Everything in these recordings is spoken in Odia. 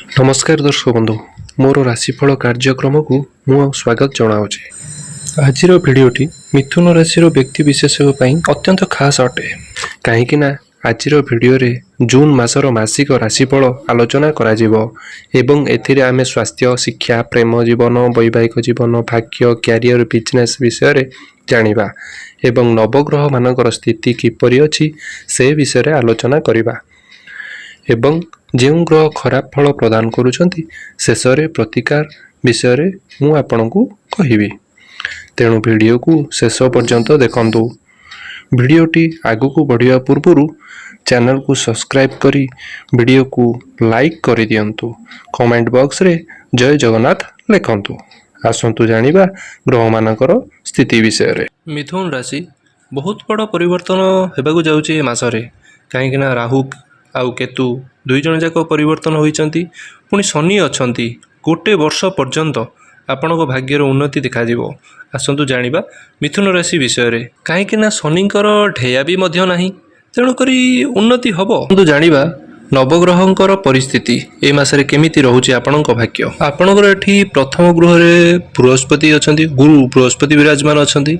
ନମସ୍କାର ଦର୍ଶକ ବନ୍ଧୁ, ମୋର ରାଶିଫଳ କାର୍ଯ୍ୟକ୍ରମକୁ ମୁଁ ସ୍ୱାଗତ ଜଣାଉଛି। ଆଜିର ଭିଡ଼ିଓଟି ମିଥୁନ ରାଶିର ବ୍ୟକ୍ତି ବିଶେଷଙ୍କ ପାଇଁ ଅତ୍ୟନ୍ତ ଖାସ୍ ଅଟେ, କାହିଁକି ନା ଆଜିର ଭିଡ଼ିଓରେ ଜୁନ୍ ମାସର ମାସିକ ରାଶିଫଳ ଆଲୋଚନା କରାଯିବ ଏବଂ ଏଥିରେ ଆମେ ସ୍ୱାସ୍ଥ୍ୟ, ଶିକ୍ଷା, ପ୍ରେମ ଜୀବନ, ବୈବାହିକ ଜୀବନ, ଭାଗ୍ୟ, କ୍ୟାରିୟର, ବିଜନେସ୍ ବିଷୟରେ ଜାଣିବା ଏବଂ ନବଗ୍ରହମାନଙ୍କର ସ୍ଥିତି କିପରି ଅଛି, ସେ ବିଷୟରେ ଆଲୋଚନା କରିବା ଏବଂ ଯେଉଁ ଗ୍ରହ ଖରାପ ଫଳ ପ୍ରଦାନ କରୁଛନ୍ତି, ଶେଷରେ ପ୍ରତିକାର ବିଷୟରେ ମୁଁ ଆପଣଙ୍କୁ କହିବି। ତେଣୁ ଭିଡ଼ିଓକୁ ଶେଷ ପର୍ଯ୍ୟନ୍ତ ଦେଖନ୍ତୁ। ଭିଡ଼ିଓଟି ଆଗକୁ ବଢ଼ିବା ପୂର୍ବରୁ ଚ୍ୟାନେଲକୁ ସବସ୍କ୍ରାଇବ୍ କରି ଭିଡ଼ିଓକୁ ଲାଇକ୍ କରିଦିଅନ୍ତୁ। କମେଣ୍ଟ ବକ୍ସରେ ଜୟ ଜଗନ୍ନାଥ ଲେଖନ୍ତୁ। ଆସନ୍ତୁ ଜାଣିବା ଗ୍ରହମାନଙ୍କର ସ୍ଥିତି ବିଷୟରେ। ମିଥୁନ ରାଶି, ବହୁତ ବଡ଼ ପରିବର୍ତ୍ତନ ହେବାକୁ ଯାଉଛି ଏ ମାସରେ, କାହିଁକିନା ରାହୁ ଆଉ କେତୁ ଦୁଇ ଜଣ ଯାକ ପରିବର୍ତ୍ତନ ହୋଇଛନ୍ତି, ପୁଣି ଶନି ଅଛନ୍ତି। ଗୋଟେ ବର୍ଷ ପର୍ଯ୍ୟନ୍ତ ଆପଣଙ୍କ ଭାଗ୍ୟର ଉନ୍ନତି ଦେଖାଯିବ। ଆସନ୍ତୁ ଜାଣିବା ମିଥୁନ ରାଶି ବିଷୟରେ। କାହିଁକି ନା ଶନିଙ୍କର ଢେୟା ବି ମଧ୍ୟ ନାହିଁ, ତେଣୁକରି ଉନ୍ନତି ହେବ। ଆସନ୍ତୁ ଜାଣିବା ନବଗ୍ରହଙ୍କର ପରିସ୍ଥିତି ଏ ମାସରେ କେମିତି ରହୁଛି ଆପଣଙ୍କ ଭାଗ୍ୟ। ଆପଣଙ୍କର ଏଠି ପ୍ରଥମ ଗୃହରେ ବୃହସ୍ପତି ଅଛନ୍ତି, ଗୁରୁ ବୃହସ୍ପତି ବିରାଜମାନ ଅଛନ୍ତି।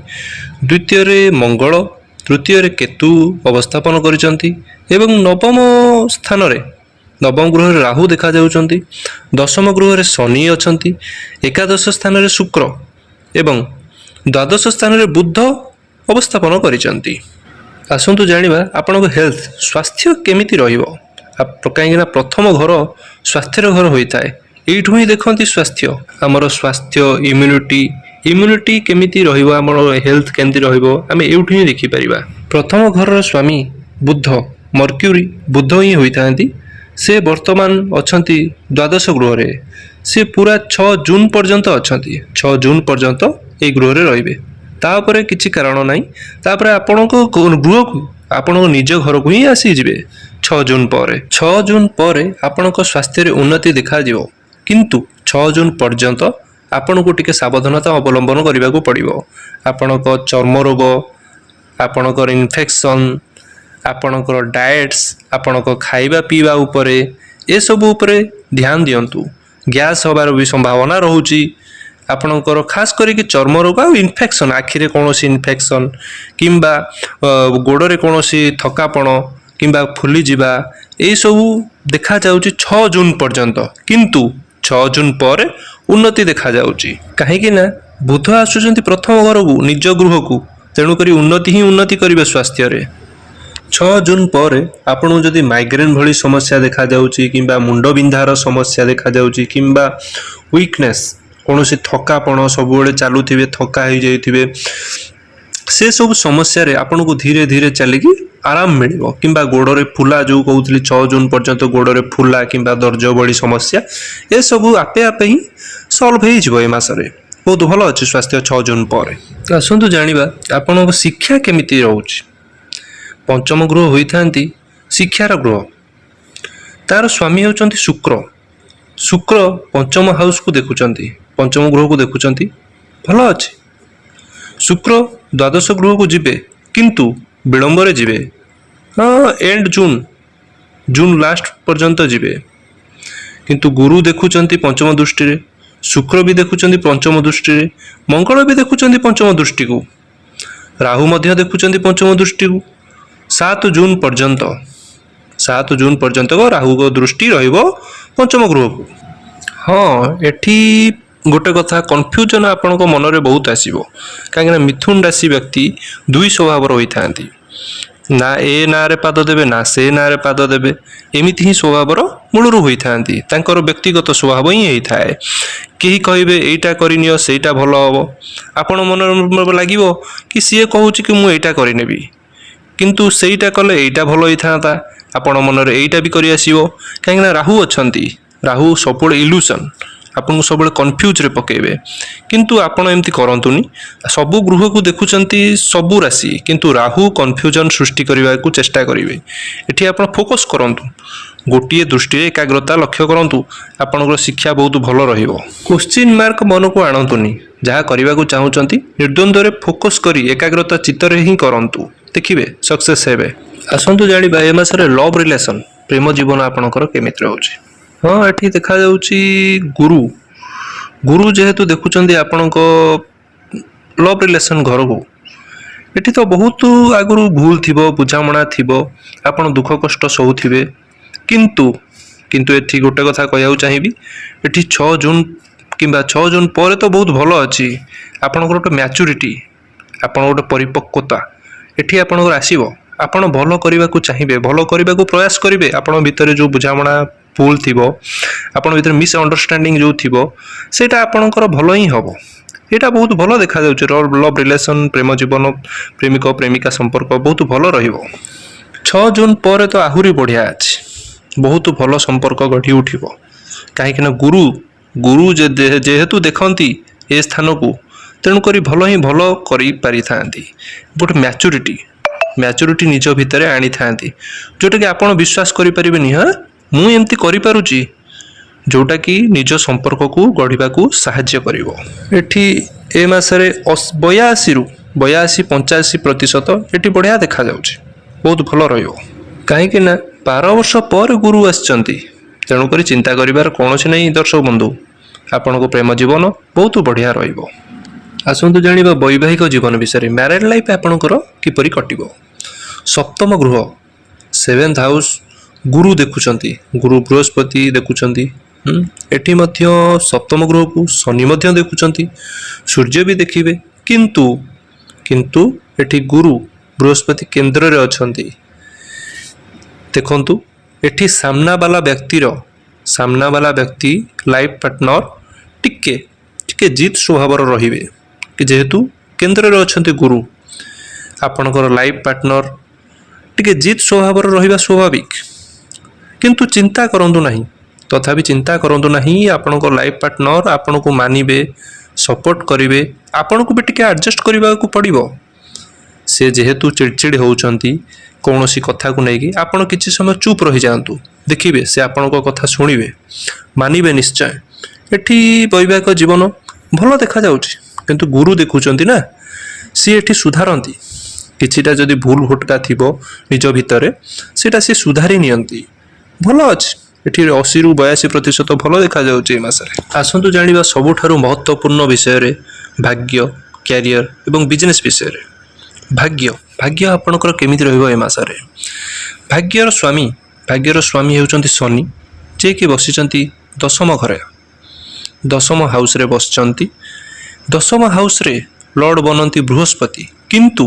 ଦ୍ୱିତୀୟରେ ମଙ୍ଗଳ, ତୃତୀୟରେ କେତୁ ଅବସ୍ଥାପନ କରିଛନ୍ତି ଏବଂ ନବମ ସ୍ଥାନରେ, ନବମ ଗୃହରେ ରାହୁ ଦେଖାଯାଉଛନ୍ତି। ଦଶମ ଗୃହରେ ଶନି ଅଛନ୍ତି, ଏକାଦଶ ସ୍ଥାନରେ ଶୁକ୍ର ଏବଂ ଦ୍ୱାଦଶ ସ୍ଥାନରେ ବୁଧ ଅବସ୍ଥାପନ କରିଛନ୍ତି। ଆସନ୍ତୁ ଜାଣିବା ଆପଣଙ୍କ ହେଲ୍ଥ, ସ୍ୱାସ୍ଥ୍ୟ କେମିତି ରହିବ। କାହିଁକିନା ପ୍ରଥମ ଘର ସ୍ୱାସ୍ଥ୍ୟର ଘର ହୋଇଥାଏ। ଏଇଠୁ ହିଁ ଦେଖନ୍ତି ସ୍ୱାସ୍ଥ୍ୟ, ଆମର ସ୍ୱାସ୍ଥ୍ୟ, ଇମ୍ୟୁନିଟି କେମିତି ରହିବ, ଆମର ହେଲ୍ଥ କେମିତି ରହିବ, ଆମେ ଏଇଠୁ ହିଁ ଦେଖିପାରିବା। ପ୍ରଥମ ଘରର ସ୍ୱାମୀ ବୁଧ, ମର୍କ୍ୟୁରୀ ବୁଧ ହିଁ ହୋଇଥାନ୍ତି। ସେ ବର୍ତ୍ତମାନ ଅଛନ୍ତି ଦ୍ୱାଦଶ ଗୃହରେ। ସେ ପୁରା 6 ଜୁନ୍ ପର୍ଯ୍ୟନ୍ତ ଅଛନ୍ତି। 6 ଜୁନ୍ ପର୍ଯ୍ୟନ୍ତ ଏଇ ଗୃହରେ ରହିବେ। ତାପରେ କିଛି କାରଣ ନାହିଁ। ତାପରେ ଆପଣଙ୍କ ଗୃହକୁ, ଆପଣଙ୍କ ନିଜ ଘରକୁ ହିଁ ଆସିଯିବେ 6 ଜୁନ୍ ପରେ। 6 ଜୁନ୍ ପରେ ଆପଣଙ୍କ ସ୍ୱାସ୍ଥ୍ୟରେ ଉନ୍ନତି ଦେଖାଯିବ, କିନ୍ତୁ 6 ଜୁନ୍ ପର୍ଯ୍ୟନ୍ତ ଆପଣଙ୍କୁ ଟିକେ ସାବଧାନତା ଅବଲମ୍ବନ କରିବାକୁ ପଡ଼ିବ। ଆପଣଙ୍କ ଚର୍ମ ରୋଗ, ଆପଣଙ୍କର ଇନଫେକ୍ସନ୍, ଆପଣଙ୍କର ଡାଏଟ୍ସ, ଆପଣଙ୍କ ଖାଇବା ପିଇବା ଉପରେ, ଏସବୁ ଉପରେ ଧ୍ୟାନ ଦିଅନ୍ତୁ। ଗ୍ୟାସ୍ ହେବାର ବି ସମ୍ଭାବନା ରହୁଛି ଆପଣଙ୍କର। ଖାସ କରିକି ଚର୍ମ ରୋଗ ଆଉ ଇନଫେକ୍ସନ୍, ଆଖିରେ କୌଣସି ଇନଫେକ୍ସନ୍ କିମ୍ବା ଗୋଡ଼ରେ କୌଣସି ଥକାପଣ କିମ୍ବା ଫୁଲିଯିବା, ଏଇସବୁ ଦେଖାଯାଉଛି 6 ଜୁନ୍ ପର୍ଯ୍ୟନ୍ତ। କିନ୍ତୁ 6 ଜୁନ୍ ପରେ ଉନ୍ନତି ଦେଖାଯାଉଛି, କାହିଁକି ନା ବୁଧ ଆସୁଛନ୍ତି ପ୍ରଥମ ଘରକୁ, ନିଜ ଗୃହକୁ। ତେଣୁକରି ଉନ୍ନତି ହିଁ ଉନ୍ନତି କରିବେ ସ୍ୱାସ୍ଥ୍ୟରେ। 6 ଜୁନ୍ ପରେ ଆପଣଙ୍କୁ ଯଦି ମାଇଗ୍ରେନ୍ ଭଳି ସମସ୍ୟା ଦେଖାଯାଉଛି କିମ୍ବା ମୁଣ୍ଡବିନ୍ଧାର ସମସ୍ୟା ଦେଖାଯାଉଛି କିମ୍ବା ୱିକନେସ୍, କୌଣସି ଥକାପଣ, ସବୁବେଳେ ଚାଲୁଥିବେ, ଥକା ହେଇଯାଇଥିବେ, ସେସବୁ ସମସ୍ୟାରେ ଆପଣଙ୍କୁ ଧୀରେ ଧୀରେ ଚାଲିକି ଆରାମ ମିଳିବ। କିମ୍ବା ଗୋଡ଼ରେ ଫୁଲା, ଯେଉଁ କହୁଥିଲି, 6 ଜୁନ୍ ପର୍ଯ୍ୟନ୍ତ ଗୋଡ଼ରେ ଫୁଲା କିମ୍ବା ଦରଜ ଭଳି ସମସ୍ୟା, ଏସବୁ ଆପେ ଆପେ ହିଁ ସଲ୍ଭ ହେଇଯିବ। ଏ ମାସରେ ବହୁତ ଭଲ ଅଛି ସ୍ୱାସ୍ଥ୍ୟ 6 ଜୁନ୍ ପରେ। ଆସନ୍ତୁ ଜାଣିବା ଆପଣଙ୍କ ଶିକ୍ଷା କେମିତି ରହୁଛି। ପଞ୍ଚମ ଗୃହ ହୋଇଥାନ୍ତି ଶିକ୍ଷାର ଗୃହ। ତାର ସ୍ୱାମୀ ହେଉଛନ୍ତି ଶୁକ୍ର। ଶୁକ୍ର ପଞ୍ଚମ ହାଉସକୁ ଦେଖୁଛନ୍ତି, ପଞ୍ଚମ ଗୃହକୁ ଦେଖୁଛନ୍ତି। ଭଲ ଅଛି। ଶୁକ୍ର ଦ୍ୱାଦଶ ଗୃହକୁ ଯିବେ, କିନ୍ତୁ ବିଳମ୍ବରେ ଯିବେ। ହଁ, ଏଣ୍ଡ ଜୁନ୍, ଜୁନ୍ ଲାଷ୍ଟ ପର୍ଯ୍ୟନ୍ତ ଯିବେ। କିନ୍ତୁ ଗୁରୁ ଦେଖୁଛନ୍ତି ପଞ୍ଚମ ଦୃଷ୍ଟିରେ, ଶୁକ୍ର ବି ଦେଖୁଛନ୍ତି ପଞ୍ଚମ ଦୃଷ୍ଟିରେ, ମଙ୍ଗଳ ବି ଦେଖୁଛନ୍ତି ପଞ୍ଚମ ଦୃଷ୍ଟିକୁ, ରାହୁ ମଧ୍ୟ ଦେଖୁଛନ୍ତି ପଞ୍ଚମ ଦୃଷ୍ଟିକୁ 7 ଜୁନ୍ ପର୍ଯ୍ୟନ୍ତ। 7 ଜୁନ୍ ପର୍ଯ୍ୟନ୍ତ ରାହୁଙ୍କ ଦୃଷ୍ଟି ରହିବ ପଞ୍ଚମ ଗୃହକୁ। ହଁ, ଏଠି ଗୋଟେ କଥା, କନଫ୍ୟୁଜନ୍ ଆପଣଙ୍କ ମନରେ ବହୁତ ଆସିବ, କାହିଁକିନା ମିଥୁନ ରାଶି ବ୍ୟକ୍ତି ଦୁଇ ସ୍ୱଭାବର ହୋଇଥାନ୍ତି। ନା ଏ ନାଁରେ ପାଦ ଦେବେ, ନା ସେ ନାଁରେ ପାଦ ଦେବେ। ଏମିତି ହିଁ ସ୍ୱଭାବର ମୂଳରୁ ହୋଇଥାନ୍ତି। ତାଙ୍କର ବ୍ୟକ୍ତିଗତ ସ୍ୱଭାବ ହିଁ ହେଇଥାଏ। କେହି କହିବେ ଏଇଟା କରିନିଅ, ସେଇଟା ଭଲ ହେବ। ଆପଣ ମନରେ ଲାଗିବ କି ସିଏ କହୁଛି କି ମୁଁ ଏଇଟା କରିନେବି, କିନ୍ତୁ ସେଇଟା କଲେ ଏଇଟା ଭଲ ହେଇଥାନ୍ତା। ଆପଣ ମନରେ ଏଇଟା ବି କରି ଆସିବ, କାହିଁକିନା ରାହୁ ଅଛନ୍ତି। ରାହୁ ସବୁବେଳେ ଇଲୁସନ୍, ଆପଣଙ୍କୁ ସବୁବେଳେ କନଫ୍ୟୁଜରେ ପକାଇବେ। କିନ୍ତୁ ଆପଣ ଏମିତି କରନ୍ତୁନି। ସବୁ ଗୃହକୁ ଦେଖୁଛନ୍ତି ସବୁ ରାଶି, କିନ୍ତୁ ରାହୁ କନଫ୍ୟୁଜନ୍ ସୃଷ୍ଟି କରିବାକୁ ଚେଷ୍ଟା କରିବେ। ଏଠି ଆପଣ ଫୋକସ୍ କରନ୍ତୁ, ଗୋଟିଏ ଦୃଷ୍ଟିରେ ଏକାଗ୍ରତା ଲକ୍ଷ୍ୟ କରନ୍ତୁ। ଆପଣଙ୍କର ଶିକ୍ଷା ବହୁତ ଭଲ ରହିବ। କୋଶ୍ଚିନ୍ ମାର୍କ ମନକୁ ଆଣନ୍ତୁନି। ଯାହା କରିବାକୁ ଚାହୁଁଛନ୍ତି, ନିର୍ଦ୍ୱନ୍ଦ୍ୱରେ ଫୋକସ୍ କରି ଏକାଗ୍ରତା ଚିତ୍ତରେ ହିଁ କରନ୍ତୁ। ଦେଖିବେ, ସକ୍ସେସ୍ ହେବେ। ଆସନ୍ତୁ ଜାଣିବା ଏ ମାସରେ ଲଭ୍ ରିଲେସନ୍, ପ୍ରେମ ଜୀବନ ଆପଣଙ୍କର କେମିତି ରହୁଛି। ହଁ, ଏଠି ଦେଖାଯାଉଛି ଗୁରୁ। ଗୁରୁ ଯେହେତୁ ଦେଖୁଛନ୍ତି ଆପଣଙ୍କ ଲଭ୍ ରିଲେସନ୍ ଘରକୁ, ଏଠି ତ ବହୁତ ଆଗରୁ ଭୁଲ ଥିବ, ବୁଝାମଣା ଥିବ, ଆପଣ ଦୁଃଖ କଷ୍ଟ ସହୁଥିବେ। କିନ୍ତୁ ଏଠି ଗୋଟେ କଥା କହିବାକୁ ଚାହିଁବି, ଏଠି 6 ଜୁନ କିମ୍ବା 6 ଜୁନ ପରେ ତ ବହୁତ ଭଲ ଅଛି। ଆପଣଙ୍କର ଗୋଟେ ମ୍ୟାଚୁରିଟି, ଆପଣଙ୍କ ଗୋଟେ ପରିପକ୍ୱତା ଏଠି ଆପଣଙ୍କର ଆସିବ। ଆପଣ ଭଲ କରିବାକୁ ଚାହିଁବେ, ଭଲ କରିବାକୁ ପ୍ରୟାସ କରିବେ। ଆପଣଙ୍କ ଭିତରେ ଯେଉଁ ବୁଝାମଣା ଭୁଲ ଥିବ, ଆପଣଙ୍କ ଭିତରେ ମିସ୍ଅଣ୍ଡରଷ୍ଟାଣ୍ଡିଂ ଯେଉଁ ଥିବ, ସେଇଟା ଆପଣଙ୍କର ଭଲ ହିଁ ହେବ। ଏଇଟା ବହୁତ ଭଲ ଦେଖାଯାଉଛି। ଲଭ୍ ରିଲେସନ୍, ପ୍ରେମ ଜୀବନ, ପ୍ରେମିକ ପ୍ରେମିକା ସମ୍ପର୍କ ବହୁତ ଭଲ ରହିବ। 6 ଜୁନ ପରେ ତ ଆହୁରି ବଢ଼ିଆ ଅଛି। ବହୁତ ଭଲ ସମ୍ପର୍କ ଗଢ଼ି ଉଠିବ, କାହିଁକିନା ଗୁରୁ ଯେହେତୁ ଦେଖନ୍ତି ଏ ସ୍ଥାନକୁ, ତେଣୁକରି ଭଲ ହିଁ ଭଲ କରିପାରିଥାନ୍ତି। ଗୋଟେ ମ୍ୟାଚୁରିଟି ନିଜ ଭିତରେ ଆଣିଥାନ୍ତି, ଯେଉଁଟାକି ଆପଣ ବିଶ୍ୱାସ କରିପାରିବେନି, ହଁ, ମୁଁ ଏମିତି କରିପାରୁଛି, ଯେଉଁଟାକି ନିଜ ସମ୍ପର୍କକୁ ଗଢ଼ିବାକୁ ସାହାଯ୍ୟ କରିବ। ଏଠି ଏ ମାସରେ 82ରୁ 85% ଏଠି ବଢ଼ିଆ ଦେଖାଯାଉଛି, ବହୁତ ଭଲ ରହିବ। କାହିଁକି ନା 12 ବର୍ଷ ପରେ ଗୁରୁ ଆସିଛନ୍ତି, ତେଣୁକରି ଚିନ୍ତା କରିବାର କୌଣସି ନାହିଁ। ଦର୍ଶକ ବନ୍ଧୁ, ଆପଣଙ୍କ ପ୍ରେମ ଜୀବନ ବହୁତ ବଢ଼ିଆ ରହିବ। ଆସନ୍ତୁ ଜାଣିବା ବୈବାହିକ ଜୀବନ ବିଷୟରେ। ମ୍ୟାରେଡ୍ ଲାଇଫ୍ ଆପଣଙ୍କର କିପରି କଟିବ? ସପ୍ତମ ଗୃହ, ସେଭେନ୍ଥ ହାଉସ୍, ଗୁରୁ ଦେଖୁଛନ୍ତି, ଗୁରୁ ବୃହସ୍ପତି ଦେଖୁଛନ୍ତି। ଏଠି ମଧ୍ୟ ସପ୍ତମ ଗୃହକୁ ଶନି ମଧ୍ୟ ଦେଖୁଛନ୍ତି, ସୂର୍ଯ୍ୟ ବି ଦେଖିବେ। କିନ୍ତୁ ଏଠି ଗୁରୁ ବୃହସ୍ପତି କେନ୍ଦ୍ରରେ ଅଛନ୍ତି। ଦେଖନ୍ତୁ, ଏଠି ସାମ୍ନାବାଲା ବ୍ୟକ୍ତି, ଲାଇଫ୍ ପାର୍ଟନର ଟିକେ ଟିକେ ଜିଦ୍ ସ୍ୱଭାବର ରହିବେ କି। ଯେହେତୁ କେନ୍ଦ୍ରରେ ଅଛନ୍ତି ଗୁରୁ, ଆପଣଙ୍କର ଲାଇଫ୍ ପାର୍ଟନର ଟିକେ ଜିଦ୍ ସ୍ୱଭାବର ରହିବା ସ୍ୱାଭାବିକ। କିନ୍ତୁ ଚିନ୍ତା କରନ୍ତୁ ନାହିଁ, ତଥାପି ଚିନ୍ତା କରନ୍ତୁ ନାହିଁ। ଆପଣଙ୍କ ଲାଇଫ୍ ପାର୍ଟନର ଆପଣଙ୍କୁ ମାନିବେ, ସପୋର୍ଟ କରିବେ। ଆପଣଙ୍କୁ ବି ଟିକେ ଆଡ଼ଜଷ୍ଟ କରିବାକୁ ପଡ଼ିବ। ସେ ଯେହେତୁ ଚିଡ଼ଚିଡ଼ ହେଉଛନ୍ତି କୌଣସି କଥାକୁ ନେଇକି, ଆପଣ କିଛି ସମୟ ଚୁପ୍ ରହିଯାଆନ୍ତୁ। ଦେଖିବେ, ସେ ଆପଣଙ୍କ କଥା ଶୁଣିବେ, ମାନିବେ ନିଶ୍ଚୟ। ଏଠି ବୈବାହିକ ଜୀବନ ଭଲ ଦେଖାଯାଉଛି। କିନ୍ତୁ ଗୁରୁ ଦେଖୁଛନ୍ତି ନା, ସିଏ ଏଠି ସୁଧାରନ୍ତି। କିଛିଟା ଯଦି ଭୁଲ ଭଟକା ଥିବ ନିଜ ଭିତରେ, ସେଇଟା ସିଏ ସୁଧାରି ନିଅନ୍ତି। ଭଲ ଅଛି, ଏଠି 80ରୁ 82% ଭଲ ଦେଖାଯାଉଛି ଏ ମାସରେ। ଆସନ୍ତୁ ଜାଣିବା ସବୁଠାରୁ ମହତ୍ତ୍ୱପୂର୍ଣ୍ଣ ବିଷୟରେ, ଭାଗ୍ୟ, କ୍ୟାରିୟର ଏବଂ ବିଜନେସ୍ ବିଷୟରେ। ଭାଗ୍ୟ ଆପଣଙ୍କର କେମିତି ରହିବ ଏ ମାସରେ? ଭାଗ୍ୟର ସ୍ୱାମୀ ହେଉଛନ୍ତି ଶନି, ଯିଏକି ବସିଛନ୍ତି ଦଶମ ଘରେ, ଦଶମ ହାଉସରେ ବସିଛନ୍ତି। ଦଶମ ହାଉସରେ ଲର୍ଡ଼ ବନନ୍ତି ବୃହସ୍ପତି, କିନ୍ତୁ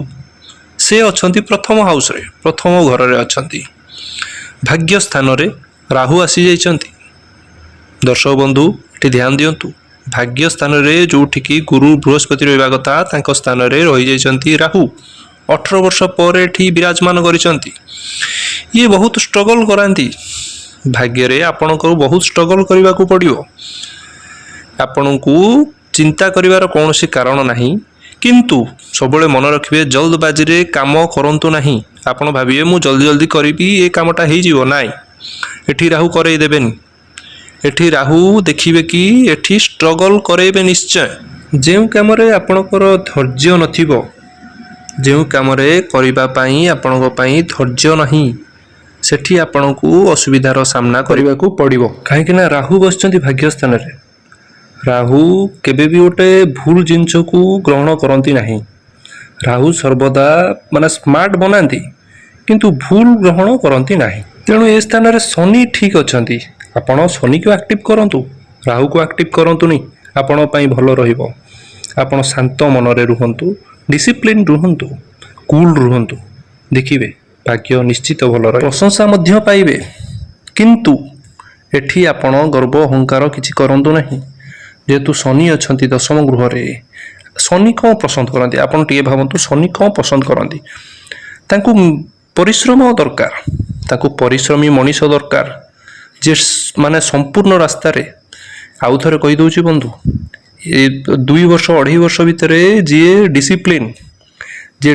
ସେ ଅଛନ୍ତି ପ୍ରଥମ ହାଉସରେ, ପ୍ରଥମ ଘରରେ ଅଛନ୍ତି। ଭାଗ୍ୟ ସ୍ଥାନରେ ରାହୁ ଆସିଯାଇଛନ୍ତି। ଦର୍ଶକ ବନ୍ଧୁ, ଏଠି ଧ୍ୟାନ ଦିଅନ୍ତୁ। ଭାଗ୍ୟ ସ୍ଥାନରେ ଯେଉଁଠିକି ଗୁରୁ ବୃହସ୍ପତି ରହିବା କଥା, ତାଙ୍କ ସ୍ଥାନରେ ରହିଯାଇଛନ୍ତି ରାହୁ। 18 ବର୍ଷ ପରେ ଏଠି ବିରାଜମାନ କରିଛନ୍ତି। ଇଏ ବହୁତ ଷ୍ଟ୍ରଗଲ୍ କରାନ୍ତି। ଭାଗ୍ୟରେ ଆପଣଙ୍କୁ ବହୁତ ଷ୍ଟ୍ରଗଲ୍ କରିବାକୁ ପଡ଼ିବ। ଆପଣଙ୍କୁ ଚିନ୍ତା କରିବାର କୌଣସି କାରଣ ନାହିଁ। କିନ୍ତୁ ସବୁବେଳେ ମନେ ରଖିବେ, ଜଲ୍ଦବାଜିରେ କାମ କରନ୍ତୁ ନାହିଁ। ଆପଣ ଭାବିବେ, ମୁଁ ଜଲ୍ଦି ଜଲ୍ଦି କରିବି, ଏ କାମଟା ହେଇଯିବ। ନାଇଁ, ଏଠି ରାହୁ କରେଇ ଦେବେନି। ଏଠି ରାହୁ ଦେଖିବେ କି ଏଠି ଷ୍ଟ୍ରଗଲ୍ କରେଇବେ ନିଶ୍ଚୟ। ଯେଉଁ କାମରେ ଆପଣଙ୍କର ଧୈର୍ଯ୍ୟ ନଥିବ, ଯେଉଁ କାମରେ କରିବା ପାଇଁ ଆପଣଙ୍କ ପାଇଁ ଧୈର୍ଯ୍ୟ ନାହିଁ, ସେଠି ଆପଣଙ୍କୁ ଅସୁବିଧାର ସାମ୍ନା କରିବାକୁ ପଡ଼ିବ। କାହିଁକି ନା ରାହୁ ବସିଛନ୍ତି ଭାଗ୍ୟ ସ୍ଥାନରେ। ରାହୁ କେବେ ବି ଗୋଟେ ଭୁଲ ଜିନିଷକୁ ଗ୍ରହଣ କରନ୍ତି ନାହିଁ। ରାହୁ ସର୍ବଦା ମାନେ ସ୍ମାର୍ଟ ବନାନ୍ତି, କିନ୍ତୁ ଭୁଲ ଗ୍ରହଣ କରନ୍ତି ନାହିଁ। ତେଣୁ ଏ ସ୍ଥାନରେ ଶନି ଠିକ୍ ଅଛନ୍ତି। ଆପଣ ଶନିକୁ ଆକ୍ଟିଭ୍ କରନ୍ତୁ, ରାହୁକୁ ଆକ୍ଟିଭ୍ କରନ୍ତୁନି। ଆପଣଙ୍କ ପାଇଁ ଭଲ ରହିବ। ଆପଣ ଶାନ୍ତ ମନରେ ରୁହନ୍ତୁ, ଡିସିପ୍ଲିନ୍ ରୁହନ୍ତୁ, କୁଲ୍ ରୁହନ୍ତୁ। ଦେଖିବେ, ଭାଗ୍ୟ ନିଶ୍ଚିତ ଭଲ ରହିବ, ପ୍ରଶଂସା ମଧ୍ୟ ପାଇବେ। କିନ୍ତୁ ଏଠି ଆପଣ ଗର୍ବ ଅହଙ୍କାର କିଛି କରନ୍ତୁ ନାହିଁ। ଯେହେତୁ ଶନି ଅଛନ୍ତି ଦଶମ ଗୃହରେ, ଶନି କ'ଣ ପସନ୍ଦ କରନ୍ତି? ଆପଣ ଟିକେ ଭାବନ୍ତୁ, ଶନି କ'ଣ ପସନ୍ଦ କରନ୍ତି? ତାଙ୍କୁ ପରିଶ୍ରମ ଦରକାର, ତାଙ୍କୁ ପରିଶ୍ରମୀ ମଣିଷ ଦରକାର, ଯିଏ ମାନେ ସମ୍ପୂର୍ଣ୍ଣ ରାସ୍ତାରେ। ଆଉ ଥରେ କହିଦେଉଛି ବନ୍ଧୁ, ଏ 2 ବର୍ଷ 2.5 ବର୍ଷ ଭିତରେ ଯିଏ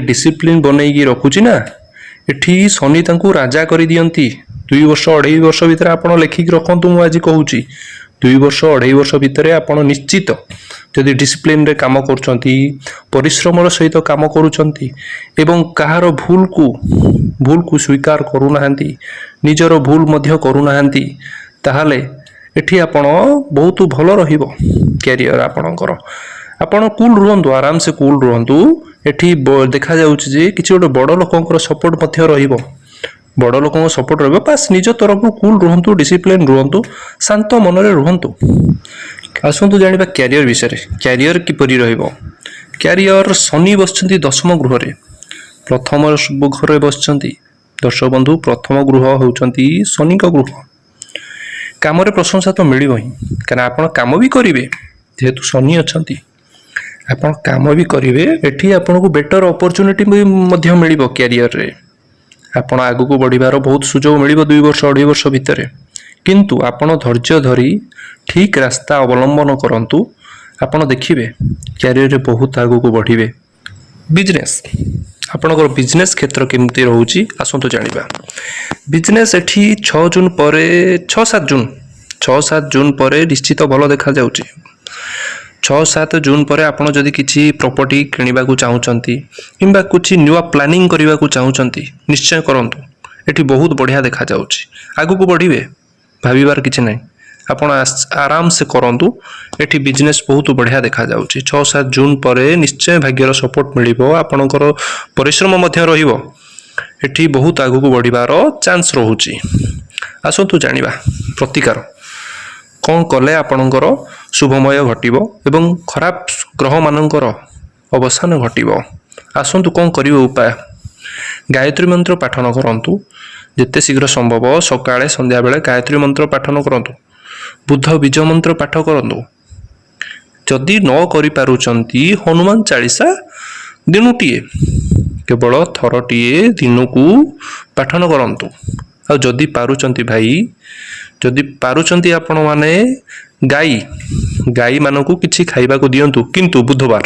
ଡିସିପ୍ଲିନ୍ ବନେଇକି ରଖୁଛି ନା, ଏଠି ଶନି ତାଙ୍କୁ ରାଜା କରିଦିଅନ୍ତି। 2 ବର୍ଷ 2.5 ବର୍ଷ ଭିତରେ ଆପଣ ଲେଖିକି ରଖନ୍ତୁ, ମୁଁ ଆଜି କହୁଛି, 2 ବର୍ଷ 2.5 ବର୍ଷ ଭିତରେ ଆପଣ ନିଶ୍ଚିତ ଯଦି ଡିସିପ୍ଲିନରେ କାମ କରୁଛନ୍ତି, ପରିଶ୍ରମର ସହିତ କାମ କରୁଛନ୍ତି ଏବଂ କାହାର ଭୁଲକୁ ସ୍ୱୀକାର କରୁନାହାନ୍ତି, ନିଜର ଭୁଲ ମଧ୍ୟ କରୁନାହାନ୍ତି, ତାହେଲେ ଏଠି ଆପଣ ବହୁତ ଭଲ ରହିବ କ୍ୟାରିୟର ଆପଣଙ୍କର। ଆପଣ କୁଲ୍ ରୁହନ୍ତୁ, ଆରାମସେ କୁଲ୍ ରୁହନ୍ତୁ। ଏଠି ଦେଖାଯାଉଛି ଯେ କିଛି ଗୋଟେ ବଡ଼ ଲୋକଙ୍କର ସପୋର୍ଟ ମଧ୍ୟ ରହିବ। ବଡ଼ ଲୋକଙ୍କ ସପୋର୍ଟ ରହିବ। ବାସ୍, ନିଜ ତରଫରୁ କୁଲ୍ ରୁହନ୍ତୁ, ଡିସିପ୍ଲିନ୍ ରୁହନ୍ତୁ, ଶାନ୍ତ ମନରେ ରୁହନ୍ତୁ। ଆସନ୍ତୁ ଜାଣିବା କ୍ୟାରିୟର ବିଷୟରେ। କ୍ୟାରିୟର କିପରି ରହିବ? କ୍ୟାରିୟର, ଶନି ବସିଛନ୍ତି ଦଶମ ଗୃହରେ, ପ୍ରଥମ ଘରେ ବସିଛନ୍ତି। ଦର୍ଶକ ବନ୍ଧୁ, ପ୍ରଥମ ଗୃହ ହେଉଛନ୍ତି ଶନିଙ୍କ ଗୃହ। କାମରେ ପ୍ରଶଂସା ତ ମିଳିବ ହିଁ, କାରଣ ଆପଣ କାମ ବି କରିବେ। ଯେହେତୁ ଶନି ଅଛନ୍ତି, ଆପଣ କାମ ବି କରିବେ। ଏଠି ଆପଣଙ୍କୁ ବେଟର ଅପରଚ୍ୟୁନିଟି ବି ମଧ୍ୟ ମିଳିବ। କ୍ୟାରିୟରରେ ଆପଣ ଆଗକୁ ବଢ଼ିବାର ବହୁତ ସୁଯୋଗ ମିଳିବ 2 ବର୍ଷ, 2.5 ବର୍ଷ ଭିତରେ। କିନ୍ତୁ ଆପଣ ଧୈର୍ଯ୍ୟ ଧରି ଠିକ୍ ରାସ୍ତା ଅବଲମ୍ବନ କରନ୍ତୁ। ଆପଣ ଦେଖିବେ, କ୍ୟାରିୟରରେ ବହୁତ ଆଗକୁ ବଢ଼ିବେ। ବିଜନେସ୍, ଆପଣଙ୍କର ବିଜନେସ୍ କ୍ଷେତ୍ର କେମିତି ରହୁଛି, ଆସନ୍ତୁ ଜାଣିବା। ବିଜନେସ୍ ଏଠି 6 ଜୁନ ପରେ, 6-7 ଜୁନ, 6-7 ଜୁନ ପରେ ନିଶ୍ଚିତ ଭଲ ଦେଖାଯାଉଛି। 6-7 ଜୁନ ପରେ ଆପଣ ଯଦି କିଛି ପ୍ରପର୍ଟି କିଣିବାକୁ ଚାହୁଁଛନ୍ତି କିମ୍ବା କିଛି ନୂଆ ପ୍ଲାନିଂ କରିବାକୁ ଚାହୁଁଛନ୍ତି, ନିଶ୍ଚୟ କରନ୍ତୁ। ଏଠି ବହୁତ ବଢ଼ିଆ ଦେଖାଯାଉଛି। ଆଗକୁ ବଢ଼ିବେ, ଭାବିବାର କିଛି ନାହିଁ। ଆପଣ ଆରାମସେ କରନ୍ତୁ। ଏଠି ବିଜନେସ୍ ବହୁତ ବଢ଼ିଆ ଦେଖାଯାଉଛି। 6-7 ଜୁନ ପରେ ନିଶ୍ଚୟ ଭାଗ୍ୟର ସପୋର୍ଟ ମିଳିବ। ଆପଣଙ୍କର ପରିଶ୍ରମ ମଧ୍ୟ ରହିବ। ଏଠି ବହୁତ ଆଗକୁ ବଢ଼ିବାର ଚାନ୍ସ ରହୁଛି। ଆସନ୍ତୁ ଜାଣିବା ପ୍ରତିକାର କ'ଣ କଲେ ଆପଣଙ୍କର ଶୁଭମୟ ଘଟିବ ଏବଂ ଖରାପ ଗ୍ରହମାନଙ୍କର ଅବସାନ ଘଟିବ। ଆସନ୍ତୁ, କ'ଣ କରିବେ ଉପାୟ? ଗାୟତ୍ରୀ ମନ୍ତ୍ର ପାଠନ କରନ୍ତୁ। ଯେତେ ଶୀଘ୍ର ସମ୍ଭବ ସକାଳେ, ସନ୍ଧ୍ୟାବେଳେ ଗାୟତ୍ରୀ ମନ୍ତ୍ର ପାଠନ କରନ୍ତୁ। ବୁଧ ବୀଜ ମନ୍ତ୍ର ପାଠ କରନ୍ତୁ। ଯଦି ନ କରିପାରୁଛନ୍ତି, ହନୁମାନ ଚାଳିଶା ଦିନୁଟିଏ, କେବଳ ଥରଟିଏ ଦିନକୁ ପାଠନ କରନ୍ତୁ। ଆଉ ଯଦି ପାରୁଛନ୍ତି ଭାଇ, ଯଦି ପାରୁଛନ୍ତି ଆପଣମାନେ ଗାଈମାନଙ୍କୁ କିଛି ଖାଇବାକୁ ଦିଅନ୍ତୁ, କିନ୍ତୁ ବୁଧବାର